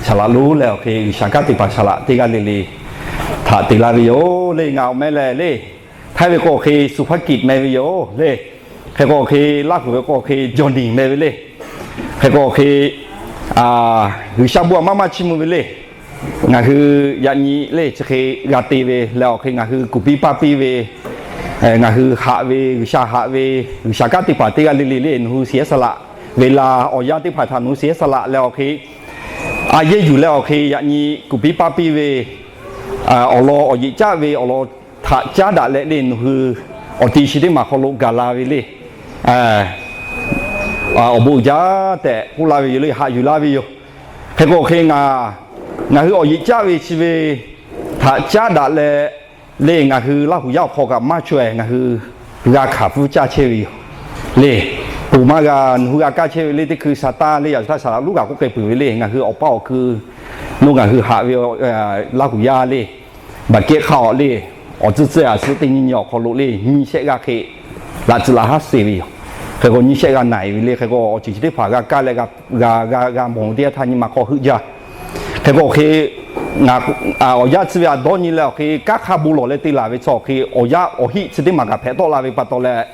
Saˍ laꞈ lonˉ leh awˬ hk'e G'uiˬsha kanˉ te paˍ saˍ laꞈ teˇ g'aˇ le le htaꞈ te laˇ ve yoˬ le. Ngaˬ awˬ meh lehˬ le, Htaiˇ ve k'o hk'e Suhˍ hpaˇ kiꞈ meh ve yoˬ le. Hk'e k'o hk'e Laˇ huˍ ve k'o hk'e Jawˇ niˬ meh ve le. Hk'e k'o hk'e G'uiˬsha bon maˇ maˇ chiˇ mvuh ve le. Ngaˬ hui yaꞈ nyi le chi hk'e g'a te ve leh awˬ hk'e ngaˬ hui kuˬ piˇ paˇ piˇ ve, ngaˬ hui haꞈ ve, G'uiˬsha haꞈ ve, G'uiˬsha kanˉ te paˍ teˇ g'aˇ le le le nawˬ hui shiˍ ehˉ saˍ laꞈ ve la, awˬ yanˇ teˇ hpaˍ htaꞈ nawˬ hui shiˍ ehˉ saˍ laꞈ leh awˬ hk'e a yehˇ yuˬ leh awˬ hk'e yaꞈ nyi kuˬ piˇ paˇ piˇ ve awˬ lawn awˬ yeꞈ caˆ ve awˬ lawn htaꞈ caˉ daꞈ leh le nawˬ hui awˬ ti chi teˇ maˬ hk'aw lo gaˬ la ve le. Awˬ bon uiˍ jaˇ tehꞈ k'oˆ laˇ ve yoˬ le, haꞈ yuˬ laˇ ve yoˬ. Hk'e k'o hk'e ngaˬ, ngaˬ hui awˬ yeꞈ caˆ ve chi ve htaꞈ caˉ daꞈ leh le ngaˬ hui Laˇ huˍ yaˇ awˬ hk'aw kaꞈ maˇ chaweh ngaˬ hui g'a hkanˍ pfuhˇ caˇ chehˇ ve yoˬ le. Ponˬ maˇ g'a nawˬ hui g'a kaˇ chehˇ ve le teˇ hkui sa taˇ le yaꞈ taˇ saˍ laꞈ lonˉ kaꞈ k'oˆ k'ai peuˬ ve le. Ngaˬ hui awˬ paˇ awˬ kui lo ngaˬ hui haꞈ ve Laˇ huˍ yaˇ le, baˬ kehˉ hk'aˇ awˬ le, awˬ tcuhˇ tcuhˇ a suhˉ teˇ nyi nyi awˬ hk'aw lo le nyiˇ shehˆ g'aˇ hk'e laꞈ tcuh laꞈ haˉ seˍ ve yoˬ. Hk'e k'o nyiˇ shehˆ g'a naˬ ve le. Hk'e k'o awˬ ceuˬ chi teˇ hpaˍ g'a kaˇ leh g'a g'a g'a mawˬ ve teˇ yanˇ htaˇ nyi ma hk'aw heuˆ jaˇ. Hk'e k'o hk'e ngaˬ awˬ yanˇ chi ve a dawˇ nyi leh awˬ hk'e kanˉ hk'a bon lawˬ leh te laˬ ve tcuh awˬ hk'e awˬ yanˇ awˬ hiˆ chi teˇ maˬ kaꞈ hpehꞈ tawˆ la ve pa taw leh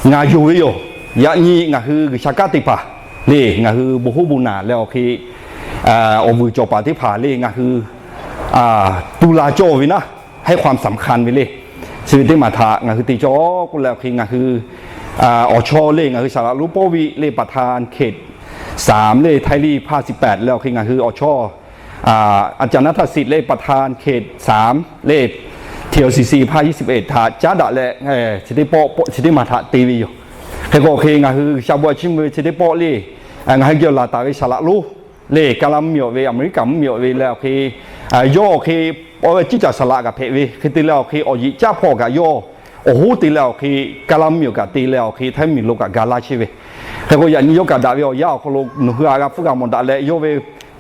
ngaˬ yonˍ ve yoˬ. Yaꞈ nyi ngaˬ hui G'uiˬsha kanˉ te paˍ le ngaˬ hui bon hoˉ bon naˬ leh awˬ hk'e awˬ vuiˬ cawˬ paˍ teˇ hpaˍ le ngaˬ hui tu la cawˇ ve naˉ, ให้ความสำคัญ ve le. Chi ve teˇ maˬ htaꞈ ngaˬ hui te cawˇ k'oˆ leh awˬ hk'e ngaˬ hui awˬ chawˇ le ngaˬ hui saˍ laꞈ lonˉ ป้อวิทย์ le ประธานเขตสาม le ไทยลีก ภาคสิบแปด leh awˬ hk'e ngaˬ hui awˬ chawˇ อาจารย์ณัฐศิษย์ le ประธานเขตสาม le ทีแอลซีซี ภาคยี่สิบเอ็ด htaꞈ caˉ daꞈ leh chi teˇ pawˆ chi teˇ maˬ htaꞈ te ve yoˬ. Hk'e k'o hk'e ngaˬ hui G'uiˬsha bon chiˇ mvuh ve chi teˇ pawˆ le ngaˬ hui geh laˬ taˍ ve saˍ laꞈ lonˉ le, Kaˇlaˇ mvuhˇ miˬ awˬ ve, Aˍmeˍriˆkaˍ mvuhˇ miˬ awˬ ve leh awˬ hk'e yawˇ awˬ hk'e awˬ ve ciˉ caˬ saˍ laꞈ kaꞈ hpehꞈ ve hk'e te leh awˬ hk'e awˬ yeꞈ caˆ hpawˇ kaꞈ yawˇ awˬ hoˉ te leh awˬ hk'e Kaˇlaˇ mvuhˇ miˬ awˬ kaꞈ te leh awˬ hk'e Htaiˇ mvuhˇ miˬ lo kaꞈ ga laˇ chehˇ ve. Hk'e k'o yaꞈ nyi yawˇ kaꞈ daꞈ ve awˬ yanˇ awˬ hk'aw lo nawˬ hui a g'a hpfuhˇ g'a mawˬ daꞈ leh yawˇ ve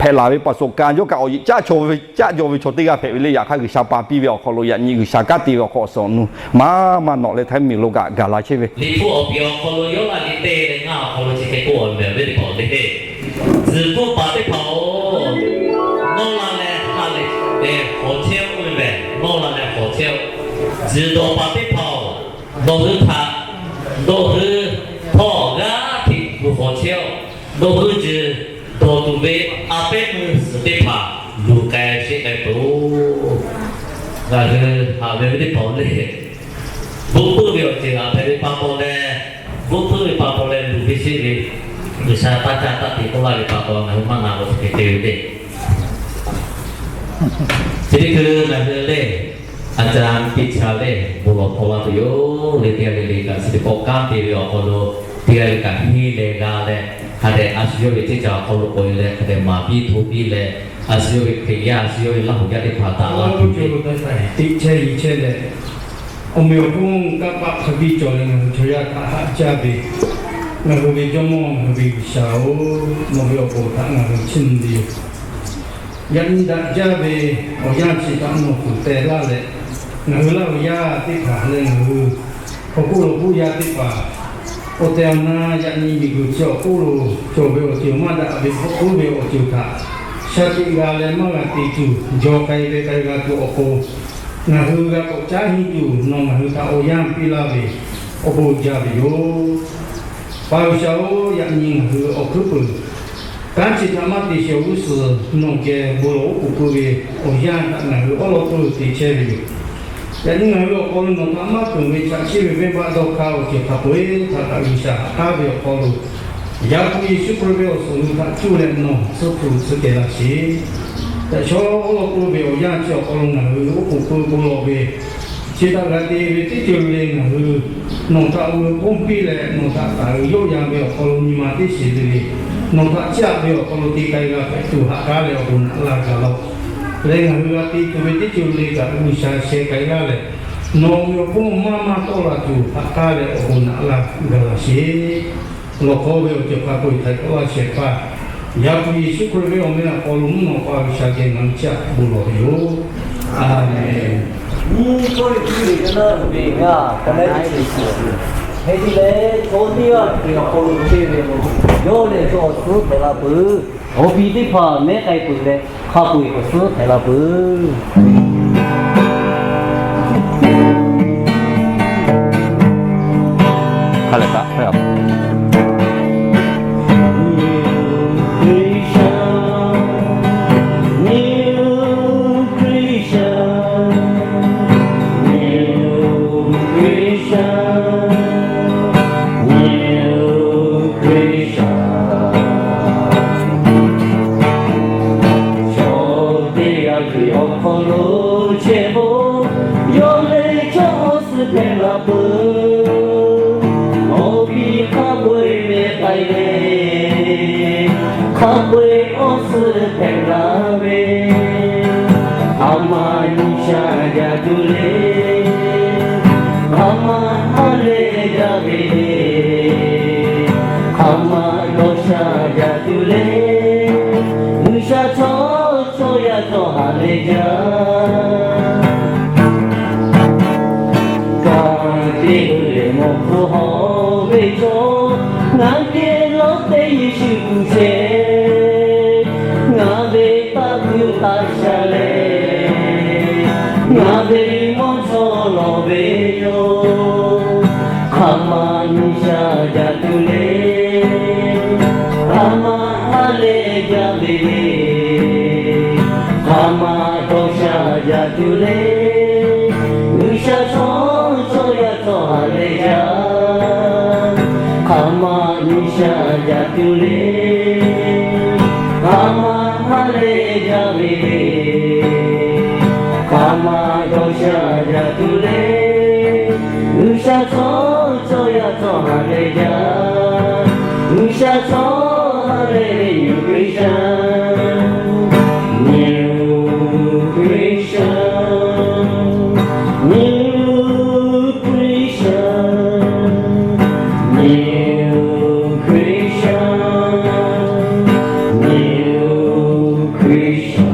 hpehꞈ laˬ ve paˍ sawꞈ ka yawˇ kaꞈ awˬ yeꞈ caˆ chaw ve caˆ jaw ve chaw teˇ g'aˇ hpehꞈ ve le. Yaꞈ hk'aˇ G'uiˬsha pa piˇ ve awˬ hk'aw lo yaꞈ nyi G'uiˬsha kanˉ te ve awˬ hk'aw awˬ suhˍ awˬ nu maˇ maˇ nawꞈ leh Htaiˇ mvuhˇ miˬ lo kaꞈ ga laˇ chehˇ ve. Liꞈ hpu awˬ piˍ awˬ hk'aw lo Yawˇ laꞈ nyi te leh ngaˇ awˬ hk'aw lo chi hk'e k'oˆ a mehˬ ve teˇ hpaˍ le, tzuhˬ pfuhˇ paˍ teˇ hpaˍ-oˬ, nawˇ la leh ha lehˬ ve hawˬ chehˇ-oˆ ve mehˬ, nawˇ la leh hawˬ chehˇ-oˆ. Tzuhˬ dawˬ paˍ teˇ hpaˍ-oˬ, nawˬ hui htaꞈ nawˬ hui hpawˇ g'aˇ hteꞈ kuˬ hawˬ chehˇ-oˆ. Nawˬ hui jeuˬ dawˬ tuˬ ve a pehˉ meuˇ suhˍ teˇ hpaˍ luˬ k'ai sheˆ k'ai peuˬ-oˬ. Ngaˬ hui haꞈ ve ve teˇ hpaˍ le, bvuhˆ puiˉ ve awˬ ceuˬ g'aꞈ hpehꞈ ve pa taw leh, bvuhˆ puiˉ ve pa taw leh luˬ ve sheˆ ve, G'uiˬsha taˇ caˇ taˇ te k'oˆ laˇ ve pa taw ngaˬ hui maˇ na g'a tuˬ hk'e te ve le. Chi teˇ hkui ngaˬ hui le, a ca piˇ cha le, bon lawˬ hpaw laˇ tuˬ yoˬ le. Teˇ g'aˇ le le kaꞈ chi teˇ pawˆ kanˉ te ve awˬ hk'aw lo, teˇ g'aˇ le kaꞈ henˇ leh g'a leh, hk'a dehꞈ a shu yawˇ ve teˇ caˬ awˬ hk'aw lo k'oꞈ-e leh hk'a dehꞈ maˍ piˇ hto piˇ leh, a shu yawˇ ve Hkriꞈ yaˇ, a shu yawˇ ve Laˇ huˍ yaˇ teˇ hpaˍ taˍ laˇ tuˬ ve teˇ chehˇ nyi chehˇ leh, awˬ meꞈ awˬ hponˇ kanˇ paˆ hk'a biˇ cawˬ leh ngaˬ hui chaw yaˇ htaꞈ haꞈ jaˇ ve, ngaˬ hui ve Jawˇmawˇ ngaˬ hui ve G'uiˬsha-oˬ, nawˬ ve awˬ bon htaꞈ ngaˬ hui chiˇ mvuh ve yoˬ. Yaꞈ nyi daꞈ jaˇ ve awˬ yanˇ chi htaꞈ nawˬ kuˬ teh laˇ leh, ngaˬ hui Laˇ huˍ yaˇ teˇ hpaˍ leh ngaˬ hui hk'aw hk'oˆ lo hk'oˆ yaˇ teˇ hpaˍ awˬ tehˬ awˬ na yaꞈ nyi miˬguiˬ chi awˬ hk'oˆ lo cawˬ ve awˬ ceuˬ maˇ daꞈ ve hk'oˆ ve awˬ ceuˬ htaꞈ shaˉ tiꞈ g'a leh maˇ g'a te tuˬ, jaw k'ai ve k'ai g'a tuˬ awˬ pon ngaˬ hui g'a k'awꞈ caˉ henˇ tuˬ nawˬ ngaˬ hui htaꞈ awˬ yanˇ piˇ laˇ ve awˬ bon jaˇ ve yoˬ. Paˍ G'uiˬsha-oˬ, yaꞈ nyi ngaˬ hui awˬ hkuiˉ peuˬ kanˉ chi htaꞈ maˇ te shawˍ g'uˇ suhˍ nawˬ geh bon lawˬ oˉ k'oˍ pui ve awˬ yanˇ htaꞈ ngaˬ hui awˉ lawˉ peuˬ te chehˇ ve yoˬ. Yaꞈ nyi ngaˬ hui awˬ hk'aw lo nawˬ htaꞈ maˇ peuˬ ve chaꞈ chiˇ ve venˇbaˆ dawˇ hk'aˇ awˬ ceuˬ hk'a peu-eˬ htaꞈ kaꞈ G'uiˬsha haꞈ k'aˉ ve awˬ hk'aw lo, Yaˇ hpu Yeˍsuˆ Hkriꞈ ve awˬ suhˍ hui htaꞈ cuˇ leh nawˬ tsuhˇ hpu tsuhˇ kehˬ laˇ sheˍ. Yaꞈ shawˉ awˉ lawˉ peuˬ ve awˬ yanˇ chi awˬ hk'aw lo ngaˬ hui oˉ k'oˍ pui bon lawˬ ve chi htaꞈ g'a te ve teˇ ceuˬ le ngaˬ hui nawˬ htaꞈ oˇ ve k'oˆ piˇ leh nawˬ htaꞈ taˍ uiˍ yawˆ yan ve awˬ hk'aw lo nyi ma teˇ shiˍ le le, nawˬ htaꞈ chiˇ aꞈ ve awˬ hk'aw lo te k'ai g'a hpehꞈ tuˬ haꞈ k'aˉ leh awˬ bon naꞈ laˇ gaˬ laˇ-oˆ. Leh ngaˬ hui g'a te tuˬ ve teˇ ceuˬ le kaꞈ G'uiˬsha sheh k'ai g'aˇ leh, nawˬ ve awˬ hponˇ maˇ maˇ tawˆ la tuˬ haꞈ k'aˉ leh awˬ bon naꞈ laˇ gaˬ laˇ sheˍ. Lawˬ hk'aw ve awˬ ceuˬ hk'a peu-eˬ htaiˍ hk'awꞈ laˇ shehˍ hpaˇ, Yaˇ hpu Yeˍsuˆ Hkriꞈ ve awˬ meh awˬ hk'aw lo mvuhˇ naw pa G'uiˬsha geh ngaˬ hui chiˇ aꞈ bon lawˬ ve yoˬ. A menˬ. Nyiˇ Kawˇrenˍhtuˆ liꞈ ka naˇ ve ngaˇ, ka naˇ teˇ chi suhˍ, hk'e te leh chaw teˇ g'aˇ hk'e awˬ hk'aw lo te ve, yawˇ lehˬ chaw awˬ suhˉ hpehꞈ la peuˬ. Awˬ pi teˇ hpaˍ mehˉ k'ai peuˬ leh, hk'a peu-eˬ awˬ suhˉ hpehꞈ la peuˬ. New Christian, new Christian, new Christian, new Christian. Chaw teˇ g'aˇ Hkriꞈ awˬ hk'aw lo chehˇ k'o, yawˇ leh chaw awˬ suhˉ hpehꞈ la peuˬ. Awˬ pi hk'a peu-eˬ mehˉ k'ai leh, hk'a peu-eˬ awˬ suhˉ hpehꞈ la ve. Hk'aˬ ma nyi sha jaˇ tuˬ le, hk'aˬ ma ha leh jaˇ ve le. Hk'aˬ ma dawˇ sha jaˇ tuˬ le, G'uiˬsha chaw chaw yaˇ cawˬ ha leh jaˇ. Ka tiꞈ hui leh mawˬ hpu hawˬ ve chaw, ngaˬ geh lawˇ teˇ Yeˍsuˆ shu chehˇ. Ngaˬ ve taˇ kuˬ taˇ sha leh, ngaˬ ve mawˇ chaw lawˬ ve yoˬ. Hk'aˬ ma nyi sha jaˇ tuˬ le, hk'aˬ ma ha leh jaˇ ve le. Hk'aˬ ma dawˇ sha jaˇ tuˬ le, G'uiˬsha chaw chaw yaˇ cawˬ ha leh jaˇ. Hk'aˬ ma nyi sha jaˇ tuˬ le, hk'aˬ ma ha leh jaˇ ve le. Hk'aˬ ma dawˇ sha jaˇ tuˬ le, G'uiˬsha chaw chaw yaˇ cawˬ ha leh jaˇ. G'uiˬsha chaw ha leh ve new Christian, new Christian, new Christian, new Christian, new Christian.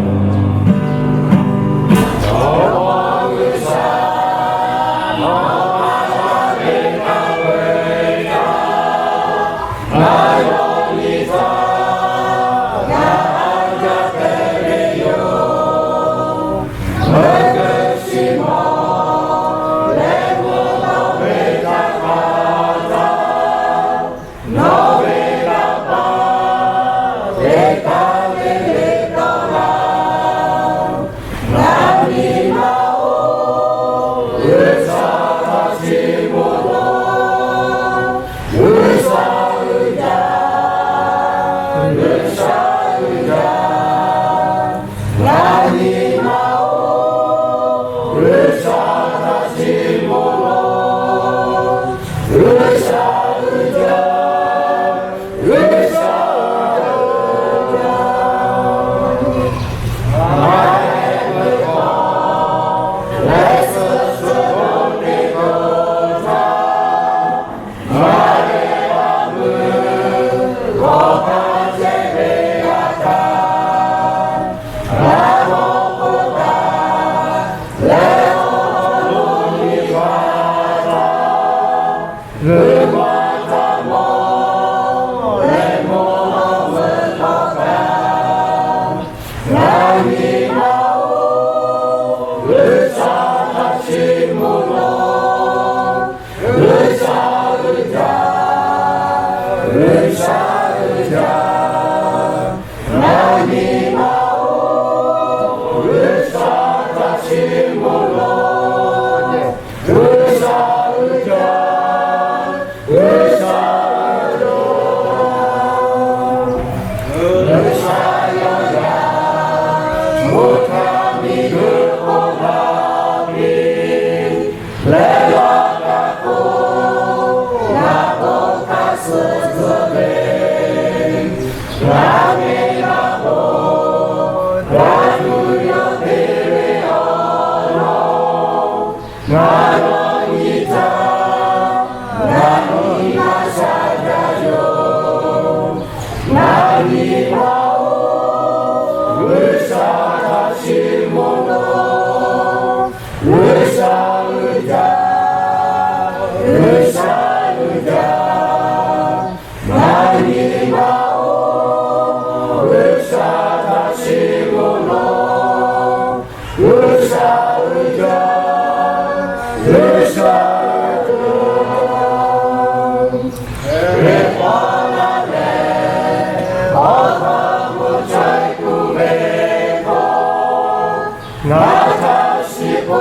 Ngaˬ htaꞈ shiˍ peuˬ,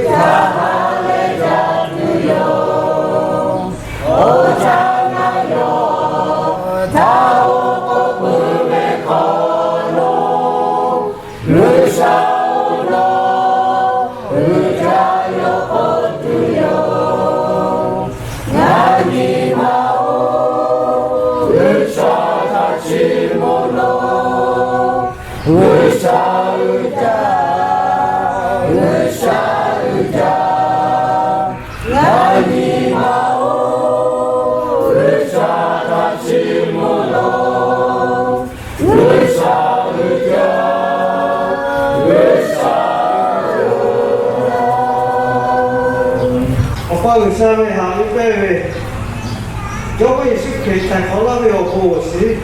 yaꞈ ha leh yaꞈ tuˬ yoˬ. Awˬ caˇ na yawˬ htaˇ, oˇ k'oˆ peuˬ ve hk'aw lo, G'uiˬsha-oˬ, nawˬ uiˍ jaˇ yawˇ k'oˆ tuˬ yoˬ. Ngaˬ nyi ma-oˬ, G'uiˬsha htaꞈ chiˇ mvuh loˬ. G'uiˬsha uiˍ jaˇ, G'uiˬsha uiˍ jaˇ. Ngaˬ nyi ma-oˬ, G'uiˬsha htaꞈ chiˇ mvuh loˬ. G'uiˬsha uiˍ jaˇ, G'uiˬsha uiˍ jaˇ. Awˬ pa G'uiˬsha ve haꞈ ve pehnˇ ve, Jawˇmawˇ Yeˍsuˆ Hkriꞈ htaiˍ hk'awꞈ laˇ ve awˬ bon awˬ shiˍ,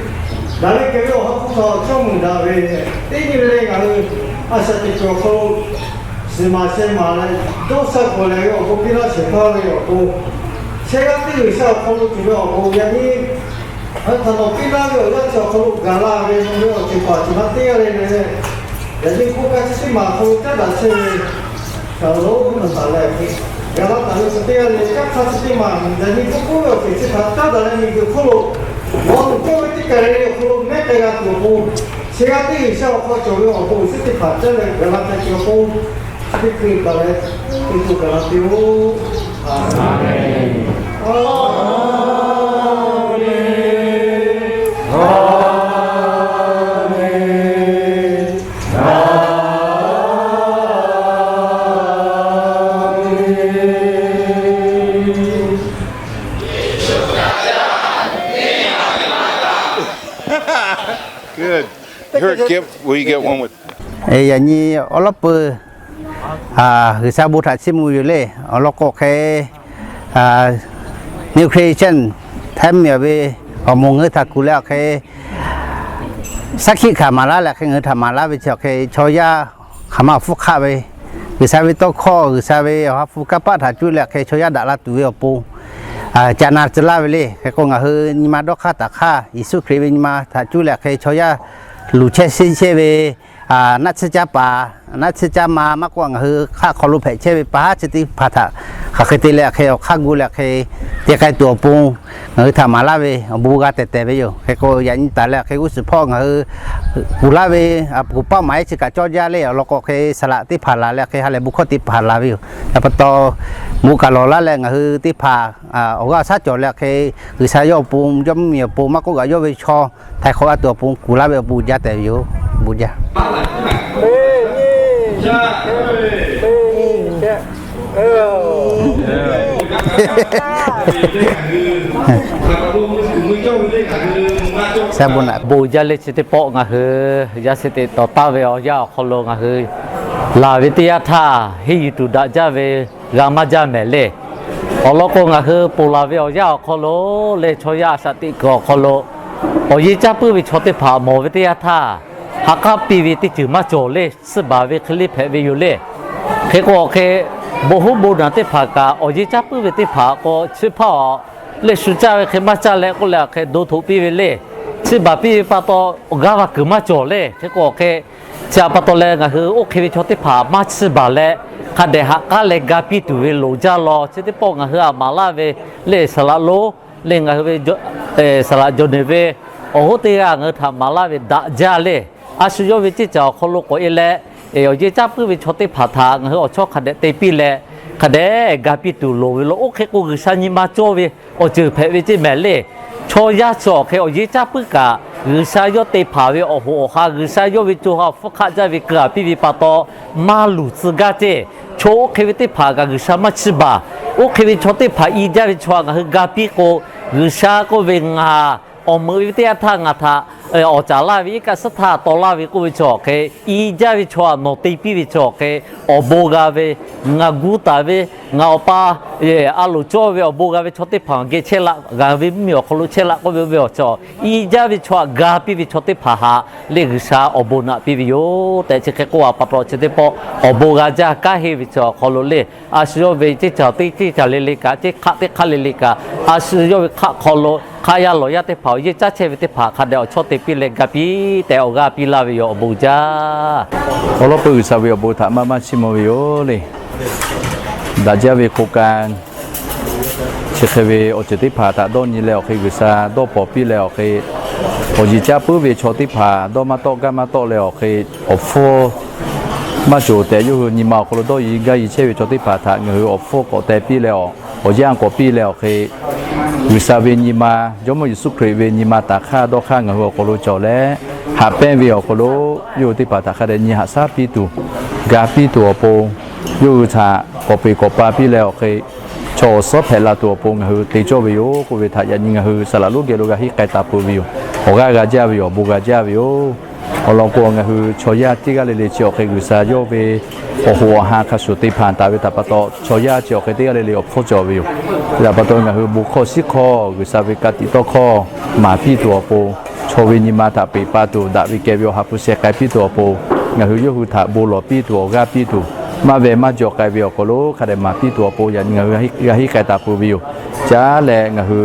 daꞈ ve kehˬ ve Awˬ ha hpu htaꞈ awˬ chawˇ mvuhˬ daꞈ ve, teˇ nyi le le ngaˬ hui a shaꞈ teꞈ kuiˬ awˬ hk'aw lo suhˍ maˍ sheh maˍ leh, dawˇ sha k'awꞈ lehˬ ve awˬ bon piˇ laˇ shehˍ hpaˇ ve awˬ bon, chehˇ g'aˇ teˇ G'uiˬsha awˬ hk'aw lo tuˬ ve awˬ bon yaꞈ nyi ngaˬ hui htaꞈ nawˬ piˇ laˇ ve awˬ yanˇ chi awˬ hk'aw lo gaˬ la ve mvuhˇ ve awˬ ceuˬ paˍ ceuˬ ma teˇ g'aˇ le le, yaꞈ nyi hk'oˆ kaˇ chi teˇ maˬ awˬ hk'aw lo caˉ daꞈ chehˇ ve, gaˬ lo mvuhˇ naw taˍ leh, gaˬ la taˍ ve chi teˇ g'aˇ le le, caˉ hk'aˇ chi teˇ maˬ yaꞈ nyi k'oˆ k'oˆ ve awˬ ceuˬ chi htaꞈ caˉ daꞈ leh miˬguiˬ hk'oˆ lo, nawˬ tuˬ cawˇ ve teˇ kaˬ le le awˬ hk'aw lo mehˉ k'ai g'a tuˬ awˬ pon, chehˇ g'aˇ teˇ G'uiˬsha awˬ hk'aw cawˬ ve awˬ bon awˬ shiˍ teˇ hpaˍ caˉ leh gaˬ la k'ai tuˬ awˬ pon, teˇ hkui kaˬ leh teˇ hkui gaˬ la piˇ-oˆ. Aˍmenˍ. Good. Here, get, will you get one with? Yaꞈ nyi awˉ lawˉ peuˬ, G'uiˬsha bon htaꞈ chiˇ mvuh yoˬ le. Awˬ lawn k'o hk'e, nuclear chen hteˇ miˬ ve awˬ moˍ ngaˬ hui htaꞈ kuˬ leh awˬ hk'e, shaˉ hkiˆ hkanˍ maˍ laˇ leh hk'e ngaˬ hui htaꞈ maˍ laˇ ve chi awˬ hk'e chaw yaˇ hk'aˬ ma awˬ hpfuhˇ hk'aˆ ve, G'uiˬsha ve tawˇ hkawˇ, G'uiˬsha ve awˬ ha hpu kanˇ paˆ htaꞈ cuˇ leh hk'e chaw yaˇ daꞈ la tuˬ ve awˬ pon, ca na tcuh laˇ ve le. Hk'e k'o ngaˬ hui nyi ma dawˇ hk'aˇ taˍ hk'aˇ Yeˍsuˆ Hkriꞈ ve nyi ma htaꞈ cuˇ leh hk'e chaw yaˇ luˬ chehˇ sheˆ chehˇ ve, naˆ tsuhˇ caˇ paˍ, naˆ tsuhˇ caˇ ma maˇ k'oˆ, ngaˬ hui hk'aˆ hk'aw lo hpehꞈ chehˇ ve pa haˉ chi teˇ hpaˍ htaꞈ hk'aˬ hk'e te leh hk'e awˬ hk'aˇ gu leh hk'e te k'ai tuˬ awˬ pon, ngaˬ hui htaꞈ maˍ laˇ ve awˬ bon g'a tehˬ tehˬ ve yoˬ. Hk'e k'o yaꞈ nyi taˍ leh hk'e g'uˇ suhˍ hpawˇ ngaˬ hui kuˬ laˇ ve, kuˬ paˆ maˍ-e chi kaꞈ cawˇ jaˇ le. Awˬ lawn k'o hk'e saˍ laꞈ teˇ hpaˍ laˬ leh hk'e ha lehˬ bon hkawˇ teˇ hpaˍ laˬ ve yoˬ. Yaꞈ pa taw, moꞈ kaˬ lawˬ laˇ leh ngaˬ hui teˇ hpaˍ awˬ g'aˇ awˬ shaˉ cawˬ leh hk'e G'uiˬsha yawˇ awˬ pon, Jawˇmawˇ miˬ awˬ pon maˇ k'oˆ, g'aꞈ yawˇ ve chaw htaiˍ hk'awꞈ g'a tuˬ awˬ pon kuˬ laˇ ve awˬ bon jaˇ tehꞈ ve yoˬ. Bon jaˇ. Bon jaˇ le. Chi teˇ pawˆ ngaˬ hui yaˇ shehˍ teꞈ tawˍ taˍ ve awˬ yanˇ awˬ hk'aw lo ngaˬ hui laˬ ve teˇ yanˇ htaˇ, henˇ yuˬ tuˬ daꞈ jaˇ ve g'a maˇ jaˇ mehˍ le. Awˬ lawn k'o, ngaˬ hui ponˬ laˬ ve awˬ yanˇ awˬ hk'aw lo leh chaw yaˇ a shaꞈ teꞈ kuiˬ awˬ hk'aw lo awˬ yeˇ caˉ puiˉ ve chaw teˇ hpaˍ mawˬ ve teˇ yanˇ htaˇ, ha k'aˉ piˇ ve teˇ ceuˬ maˇ cawˬ le. Tsuhˇ baˬ ve hk'e le hpehꞈ ve yoˬ le. Hk'e k'o, awˬ hk'e bon huˉ bon naˬ teˇ hpaˍ kaꞈ awˬ yeˇ caˉ puiˉ ve teˇ hpaˍ k'o, chi hpaˇ awˬ lehˬ shu caˇ ve hk'e maˇ caˇ leh k'oˆ leh, awˬ hk'e dawˇ htoꞈ piˇ ve le. Tsuhˇ baˬ piˇ ve pa taw, awˬ g'aˇ va kuiˬ maˇ cawˬ le. Hk'e k'o, awˬ hk'e chi htaꞈ pa taw leh ngaˬ hui oˇ hk'e ve chaw teˇ hpaˍ maˇ tsuhˇ baˬ leh, hk'a dehꞈ ha k'aˉ leh ga piˇ tuˬ ve loˍ jaˇ law. Chi teˇ pawˆ ngaˬ hui htaꞈ maˍ laˇ ve le, saˍ laꞈ lonˉ le, ngaˬ hui ve saˍ laꞈ jawˬ neˬ ve awˬ hoˉ teˇ g'aˇ ngaˬ hui htaꞈ maˍ laˇ ve daꞈ jaˇ le. A shu yawˇ ve ceˇ caˬ awˬ hk'aw lo k'awꞈ e leh, awˬ yeˇ caˉ puiˉ ve chaw teˇ hpaˍ htaꞈ ngaˬ hui awˬ chawˇ hk'a dehꞈ te piˇ leh, hk'a dehꞈ ga piˇ tuˬ loˍ ve law. Oˇ hk'e k'o, G'uiˬsha nyi ma cawˇ ve awˬ ceuˬ hpehꞈ ve ceˇ mehˍ le. Chaw yaˇ chi awˬ hk'e awˬ yeˇ caˉ puiˉ kaꞈ, G'uiˬsha yawˇ te hpanˍ ve awˬ hoꞈ awˬ ha, G'uiˬsha yawˇ ve co ha awˬ hpfuhˇ hk'aˆ jaˇ ve keu-a piˇ ve pa taw, maˇ luˬ tcuh gaˇ ceˇ. Chaw oˇ hk'e ve teˇ hpaˍ kaꞈ G'uiˬsha maˇ chiˇ baˬ. Oˇ hk'e ve chaw teˇ hpaˍ i jaˇ ve chaw htaꞈ ngaˬ hui ga piˇ k'o, G'uiˬsha k'oˆ ve, ngaˬ awˬ meuꞈ ve teˇ yanˇ htaˇ ngaˬ htaꞈ awˬ caˍ laˇ ve iˉ kaˆ suhˉ htaˇ taw laˇ ve k'oˆ ve chaw hk'e, i jaˇ ve chaw htaꞈ nawˬ te piˇ ve chaw hk'e, awˬ bon g'a ve, ngaˬ gu taˍ ve, ngaˬ awˬ pa a loˍ cawˇ ve awˬ bon g'a ve chaw teˇ hpaˍ geh chehˇ laˆ, g'a ve mvuhˇmiˬ awˬ hk'aw lo chehˇ laˆ k'oˆ ve, oˇ ve awˬ cawˬ i jaˇ ve chaw htaꞈ ga piˇ ve chaw teˇ hpaˍ htaꞈ le G'uiˬsha awˬ bon naꞈ piˇ ve yoˬ tehꞈ chi hk'e k'oˆ a pa taw, chi teˇ pawˆ awˬ bon g'a jaˇ kanˉ henˇ ve chaw awˬ hk'aw lo le, a shu yawˇ ve ceˇ caˬ teˇ ceˇ caˬ le le kaꞈ, ceˇ hk'aˆ teˇ hk'aˆ le le kaꞈ, a shu yawˇ ve hk'aˆ hk'aw lo hk'aˆ yaˇ lawˬ yaˇ teˇ hpaˍ awˬ yeˇ caˉ chehˇ ve teˇ hpaˍ hk'a dehꞈ awˬ chawˇ te piˇ leh ga piˇ tehꞈ awˬ g'aˇ piˇ laˇ ve yoˬ. Awˬ bon jaˇ. Awˬ lawn peu G'uiˬsha ve awˬ bon htaꞈ maˇ maˇ chiˇ mvuh ve yoˬ le. Daꞈ jaˇ ve โครงการ chi hk'e ve awˬ ceuˬ teˇ hpaˍ htaꞈ dawˇ nyi leh awˬ hk'e G'uiˬsha dawˇ pawnˍ piˇ leh awˬ hk'e, awˬ yiˍ caˇ puiˉ ve chaw teˇ hpaˍ dawˇ maˇ tawˆ gaˇ maˇ tawˆ leh awˬ hk'e, awˬ hpfuhˇ maˇ cawˬ tehꞈ yawˇ hui nyi ma awˬ hk'aw lo dawˇ yi gaˇ yi chehˇ ve chaw teˇ hpaˍ htaꞈ ngaˬ hui awˬ hpfuhˇ k'awꞈ teh piˇ leh, awˬ yanˇ k'awꞈ piˇ leh awˬ hk'e, G'uiˬsha ve nyi ma, Jawˇmawˇ Yeˍsuˆ Hkriꞈ ve nyi ma taˍ hk'aˇ dawˇ hk'aˇ ngaˬ hui awˬ hk'aw lo cawˬ leh, haꞈ pehnˇ ve awˬ hk'aw lo yawˇ hui teˇ hpaˍ htaꞈ hk'a dehꞈ nyi haꞈ shaˉ piˇ tuˬ, ga piˇ tuˬ awˬ pon, yawˇ hui htaꞈ k'awꞈ peꞈ k'awꞈ pa piˇ leh awˬ hk'e, chaw awˬ suhˉ hpehꞈ la tuˬ awˬ pon ngaˬ hui te cawˇ ve yoˬ k'oˆ ve htaꞈ yaꞈ nyi ngaˬ hui saˍ laꞈ lonˉ geh lo g'a henˇ k'ai taˍ peuˬ ve yoˬ. Awˬ g'aˇ g'a jaˇ ve yoˬ. Awˬ bon g'a jaˇ ve yoˬ. Awˬ lawn k'o, ngaˬ hui chaw yaˇ teˇ g'aˇ le le chi awˬ hk'e G'uiˬsha yawˇ ve awˬ hoꞈ awˬ han hk'a shuˍ te hpanˍ taˍ ve htaꞈ pa taw, chaw yaˇ chi awˬ hk'e teˇ g'aˇ le le awˬ hpfuhˇ cawˬ ve yoˬ. Chi htaꞈ pa taw, ngaˬ hui bon hkawˇ shiˉ hkawˇ G'uiˬsha ve ka tiꞈ tawˇ hkawˇ maˍ piˇ tuˬ awˬ pon, chaw ve nyi ma htaꞈ peꞈ pa tuˬ, daꞈ ve kehˬ ve awˬ ha hpu sheh k'ai piˇ tuˬ awˬ pon, ngaˬ hui yawˇ hui htaꞈ bon lawˬ piˇ tuˬ, awˬ g'aˇ piˇ tuˬ, maˇ ve maˇ jaw k'ai ve awˬ hk'aw lo hk'a dehꞈ maˍ piˇ tuˬ awˬ pon yaꞈ nyi ngaˬ hui g'a henˇ k'ai taˍ peuˬ ve yoˬ. Caˉ leh ngaˬ hui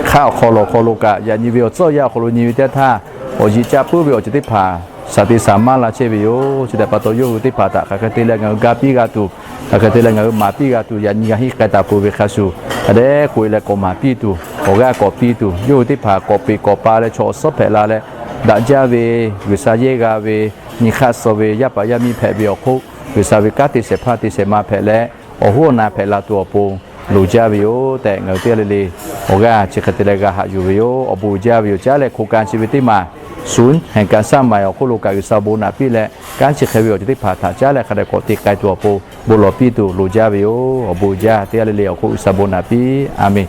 hk'aˆ awˬ hk'aw lo awˬ hk'aw lo kaꞈ yaꞈ nyi ve awˬ tcuhˉ awˬ yanˇ awˬ hk'aw lo nyi ve teˇ htaˇ, awˬ yiˍ caˇ puiˉ ve awˬ ceuˬ teˇ hpaˍ shaˍ te shaˍ maˇ la chehˇ ve yoˬ. Chi htaꞈ pa taw, yawˇ hui teˇ hpaˍ htaꞈ hk'aˬ hk'e te leh ngaˬ hui ga piˇ g'a tuˬ, hk'aˬ hk'e te leh ngaˬ hui maˍ piˇ g'a tuˬ, yaꞈ nyi g'a henˇ k'ai taˍ peuˬ ve hk'a shuˍ, hk'a dehꞈ k'oꞈ e leh k'awꞈ maˍ piˇ tuˬ, awˬ g'aˇ k'awꞈ piˇ tuˬ, yawˇ hui teˇ hpaˍ k'awꞈ peꞈ k'awꞈ pa leh chaw awˬ suhˉ hpehꞈ la leh, daꞈ jaˇ ve, G'uiˬsha yehˇ g'a ve, nyi hk'aˇ suh ve, yaˇ paˍ yaˇ miˇ hpehꞈ ve awˬ hk'oˆ, G'uiˬsha ve kanˉ te shehˍ hpaˇ te shehˍ ma hpehꞈ leh, awˬ hoˉ awˬ na hpehꞈ la tuˬ awˬ pon loˍ jaˇ ve yoˬ tehꞈ, ngaˬ hui teˇ g'aˇ le le awˬ g'aˇ chi hk'e te leh g'a haꞈ yuˬ ve yoˬ. Awˬ bon uiˍ jaˇ ve yoˬ. Caˉ leh โครงการ chi ve teˇ maˬ ศูนย์แห่งการสร้างใหม่ awˬ hk'oˆ lo kaꞈ G'uiˬsha bon naꞈ piˇ leh, kanˉ chi hk'e ve awˬ ceuˬ teˇ hpaˍ htaꞈ caˉ leh hk'a dehꞈ k'awꞈ te k'ai tuˬ awˬ pon bon lawˬ piˇ tuˬ loˍ jaˇ ve yoˬ. Awˬ bon uiˍ jaˇ. Teˇ g'aˇ le le awˬ hk'oˆ G'uiˬsha bon naꞈ piˇ. A menˬ.